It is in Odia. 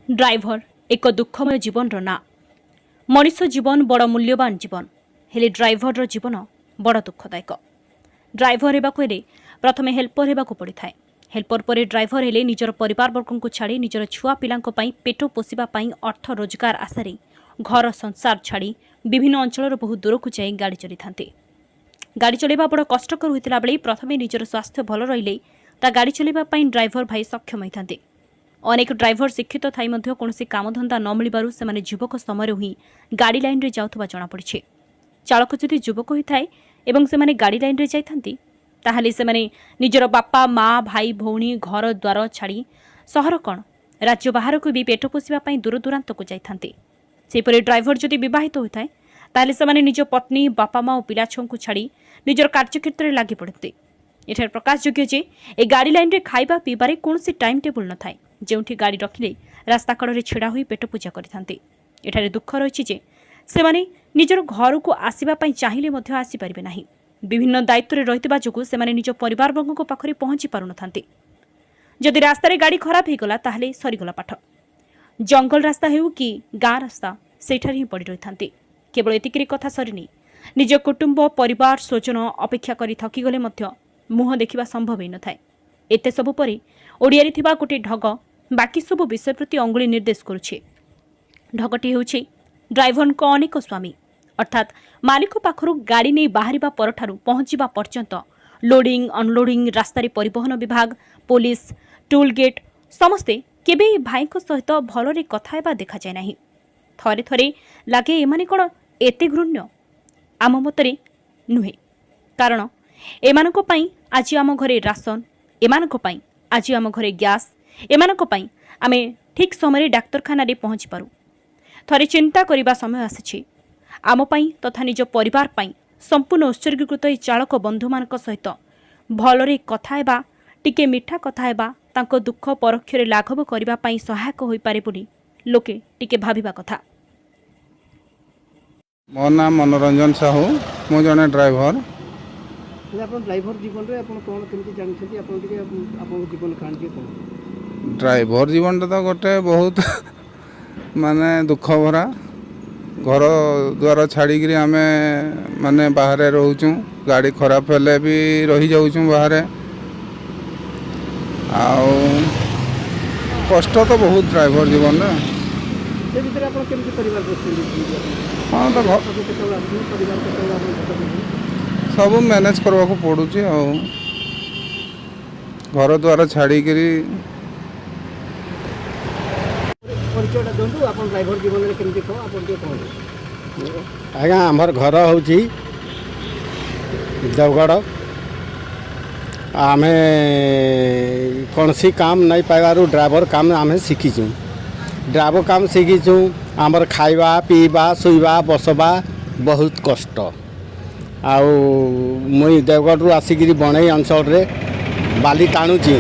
ଡ୍ରାଇଭର ଏକ ଦୁଃଖମୟ ଜୀବନର ନାଁ। ମଣିଷ ଜୀବନ ବଡ଼ ମୂଲ୍ୟବାନ ଜୀବନ, ହେଲେ ଡ୍ରାଇଭରର ଜୀବନ ବଡ଼ ଦୁଃଖଦାୟକ। ଡ୍ରାଇଭର ହେବାକୁ ହେଲେ ପ୍ରଥମେ ହେଲ୍ପର ହେବାକୁ ପଡ଼ିଥାଏ। ହେଲ୍ପର ପରେ ଡ୍ରାଇଭର ହେଲେ ନିଜର ପରିବାରବର୍ଗଙ୍କୁ ଛାଡ଼ି, ନିଜର ଛୁଆ ପିଲାଙ୍କ ପାଇଁ ପେଟ ପୋଷିବା ପାଇଁ, ଅର୍ଥ ରୋଜଗାର ଆଶାରେ ଘର ସଂସାର ଛାଡ଼ି ବିଭିନ୍ନ ଅଞ୍ଚଳର ବହୁ ଦୂରକୁ ଯାଇ ଗାଡ଼ି ଚଲାଇଥାନ୍ତି। ଗାଡ଼ି ଚଲାଇବା ବଡ଼ କଷ୍ଟକର ହୋଇଥିଲା ବେଳେ ପ୍ରଥମେ ନିଜର ସ୍ୱାସ୍ଥ୍ୟ ଭଲ ରହିଲେ ତା ଗାଡ଼ି ଚଲାଇବା ପାଇଁ ଡ୍ରାଇଭର ଭାଇ ସକ୍ଷମ ହୋଇଥାନ୍ତି। ଅନେକ ଡ୍ରାଇଭର ଶିକ୍ଷିତ ଥାଇ ମଧ୍ୟ କୌଣସି କାମଧନ୍ଦା ନ ମିଳିବାରୁ ସେମାନେ ଯୁବକ ସମୟରୁ ହିଁ ଗାଡ଼ି ଲାଇନ୍ରେ ଯାଉଥିବା ଜଣାପଡ଼ିଛି। ଚାଳକ ଯଦି ଯୁବକ ହୋଇଥାଏ ଏବଂ ସେମାନେ ଗାଡ଼ି ଲାଇନ୍ରେ ଯାଇଥାନ୍ତି, ତାହେଲେ ସେମାନେ ନିଜର ବାପା, ମା, ଭାଇ, ଭଉଣୀ, ଘର ଦ୍ୱାର ଛାଡ଼ି ସହର କ'ଣ, ରାଜ୍ୟ ବାହାରକୁ ବି ପେଟ ପୋଷିବା ପାଇଁ ଦୂରଦୂରାନ୍ତକୁ ଯାଇଥାନ୍ତି। ସେହିପରି ଡ୍ରାଇଭର ଯଦି ବିବାହିତ ହୋଇଥାଏ, ତାହେଲେ ସେମାନେ ନିଜ ପତ୍ନୀ, ବାପା ମା ଓ ପିଲାଛୁଆଙ୍କୁ ଛାଡ଼ି ନିଜର କାର୍ଯ୍ୟକ୍ଷେତ୍ରରେ ଲାଗି ପଡ଼ନ୍ତି। ଏଠାରେ ପ୍ରକାଶଯୋଗ୍ୟ ଯେ ଏ ଗାଡ଼ି ଲାଇନ୍ରେ ଖାଇବା ପିଇବାରେ କୌଣସି ଟାଇମ୍ ଟେବୁଲ୍ ନଥାଏ। ଯେଉଁଠି ଗାଡ଼ି ରଖିଲେ ରାସ୍ତା କଡ଼ରେ ଛିଡ଼ା ହୋଇ ପେଟ ପୂଜା କରିଥାନ୍ତି। ଏଠାରେ ଦୁଃଖ ରହିଛି ଯେ ସେମାନେ ନିଜର ଘରକୁ ଆସିବା ପାଇଁ ଚାହିଁଲେ ମଧ୍ୟ ଆସିପାରିବେ ନାହିଁ। ବିଭିନ୍ନ ଦାୟିତ୍ୱରେ ରହିଥିବା ଯୋଗୁଁ ସେମାନେ ନିଜ ପରିବାରବର୍ଗଙ୍କ ପାଖରେ ପହଞ୍ଚି ପାରୁନଥାନ୍ତି। ଯଦି ରାସ୍ତାରେ ଗାଡ଼ି ଖରାପ ହୋଇଗଲା, ତାହେଲେ ସରିଗଲା ପାଠ। ଜଙ୍ଗଲ ରାସ୍ତା ହେଉ କି ଗାଁ ରାସ୍ତା, ସେଇଠାରେ ହିଁ ପଡ଼ି ରହିଥାନ୍ତି। କେବଳ ଏତିକିରେ କଥା ସରିନି। ନିଜ କୁଟୁମ୍ବ, ପରିବାର, ସ୍ୱଜନ ଅପେକ୍ଷା କରି ଥକିଗଲେ ମଧ୍ୟ ମୁହଁ ଦେଖିବା ସମ୍ଭବ ହୋଇନଥାଏ। ଏତେ ସବୁ ପରେ ଓଡ଼ିଆରେ ଥିବା ଗୋଟିଏ ଢଗ ବାକି ସବୁ ବିଷୟ ପ୍ରତି ଅଙ୍ଗୁଳି ନିର୍ଦ୍ଦେଶ କରୁଛି। ଢଗଟି ହେଉଛି ଡ୍ରାଇଭରଙ୍କ ଅନେକ ସ୍ୱାମୀ। ଅର୍ଥାତ୍ ମାଲିକ ପାଖରୁ ଗାଡ଼ି ନେଇ ବାହାରିବା ପରଠାରୁ ପହଞ୍ଚିବା ପର୍ଯ୍ୟନ୍ତ ଲୋଡିଂ, ଅନଲୋଡିଂ, ରାସ୍ତାରେ ପରିବହନ ବିଭାଗ, ପୋଲିସ, ଟୋଲ୍ ଗେଟ୍ ସମସ୍ତେ କେବେ ଏ ଭାଇଙ୍କ ସହିତ ଭଲରେ କଥା ହେବା ଦେଖାଯାଏ ନାହିଁ। ଥରେ ଥରେ ଲାଗେ, ଏମାନେ କ'ଣ ଏତେ ଘୃଣ୍ୟ? ଆମ ମତରେ ନୁହେଁ। କାରଣ ଏମାନଙ୍କ ପାଇଁ ଆଜି ଆମ ଘରେ ରାସନ, ଏମାନଙ୍କ ପାଇଁ ଆଜି ଆମ ଘରେ ଗ୍ୟାସ୍, ଏମାନଙ୍କ ପାଇଁ ଆମେ ଠିକ୍ ସମୟରେ ଡାକ୍ତରଖାନାରେ ପହଞ୍ଚିପାରୁ। ଥରେ ଚିନ୍ତା କରିବା ସମୟ ଆସିଛି। ଆମ ପାଇଁ ତଥା ନିଜ ପରିବାର ପାଇଁ ସମ୍ପୂର୍ଣ୍ଣ ଉତ୍ସର୍ଗୀକୃତ ଏହି ଚାଳକ ବନ୍ଧୁମାନଙ୍କ ସହିତ ଭଲରେ କଥା ହେବା, ଟିକେ ମିଠା କଥା ହେବା, ତାଙ୍କ ଦୁଃଖ ପରୋକ୍ଷରେ ଲାଘବ କରିବା ପାଇଁ ସହାୟକ ହୋଇପାରେ ବୋଲି ଲୋକେ ଟିକେ ଭାବିବା କଥା। ମୋ ନାଁ ମନୋରଞ୍ଜନ ସାହୁ। ମୁଁ ଜଣେ ଡ୍ରାଇଭର। ହେଲେ ଆପଣ ଡ୍ରାଇଭର ଜୀବନରେ ଆପଣ କ'ଣ କେମିତି ଜାଣିଛନ୍ତି? ଆପଣ ଟିକେ ଆପଣଙ୍କ ଜୀବନ କାହାଣୀ ଟିକେ କୁହନ୍ତୁ। ଡ୍ରାଇଭର ଜୀବନଟା ତ ଗୋଟେ ବହୁତ ମାନେ ଦୁଃଖ ଭରା। ଘର ଦ୍ୱାର ଛାଡ଼ିକିରି ଆମେ ମାନେ ବାହାରେ ରହୁଛୁ। ଗାଡ଼ି ଖରାପ ହେଲେ ବି ରହିଯାଉଛୁ ବାହାରେ। ଆଉ କଷ୍ଟ ତ ବହୁତ ଡ୍ରାଇଭର ଜୀବନରେ। ସେ ଭିତରେ ଆପଣ କେମିତି ପରିବାର ପୋଷୁଛନ୍ତି କେମିତି ଆପଣ? ହଁ ତ ସବୁ କେତେବେଳେ ଆସୁଛନ୍ତି? ପରିବାର କେତେବେଳେ ଆପଣ ଭେଟ କରୁଛନ୍ତି? ସବୁ ମ୍ୟାନେଜ୍ କରିବାକୁ ପଡ଼ୁଛି। ଆଉ ଘର ଦ୍ୱାର ଛାଡ଼ିକିରି। ପରିଚୟଟା ଦିଅନ୍ତୁ। ଆପଣ ଡ୍ରାଇଭର ଜୀବନରେ କେମିତି କ'ଣ, ଆପଣ ଟିକେ କୁହନ୍ତୁ। ଆଜ୍ଞା, ଆମର ଘର ହେଉଛି ଦେବଗଡ଼। ଆମେ କୌଣସି କାମ ନାଇଁ ପାଇବାରୁ ଡ୍ରାଇଭର କାମ ଆମେ ଶିଖିଛୁ। ଡ୍ରାଇଭର କାମ ଶିଖିଛୁ। ଆମର ଖାଇବା, ପିଇବା, ଶୋଇବା, ବସବା ବହୁତ କଷ୍ଟ। ଆଉ ମୁଇଁ ଦେବଗଡ଼ରୁ ଆସିକିରି ବଣେଇ ଅଞ୍ଚଳରେ ବାଲି ଟାଣୁଛି।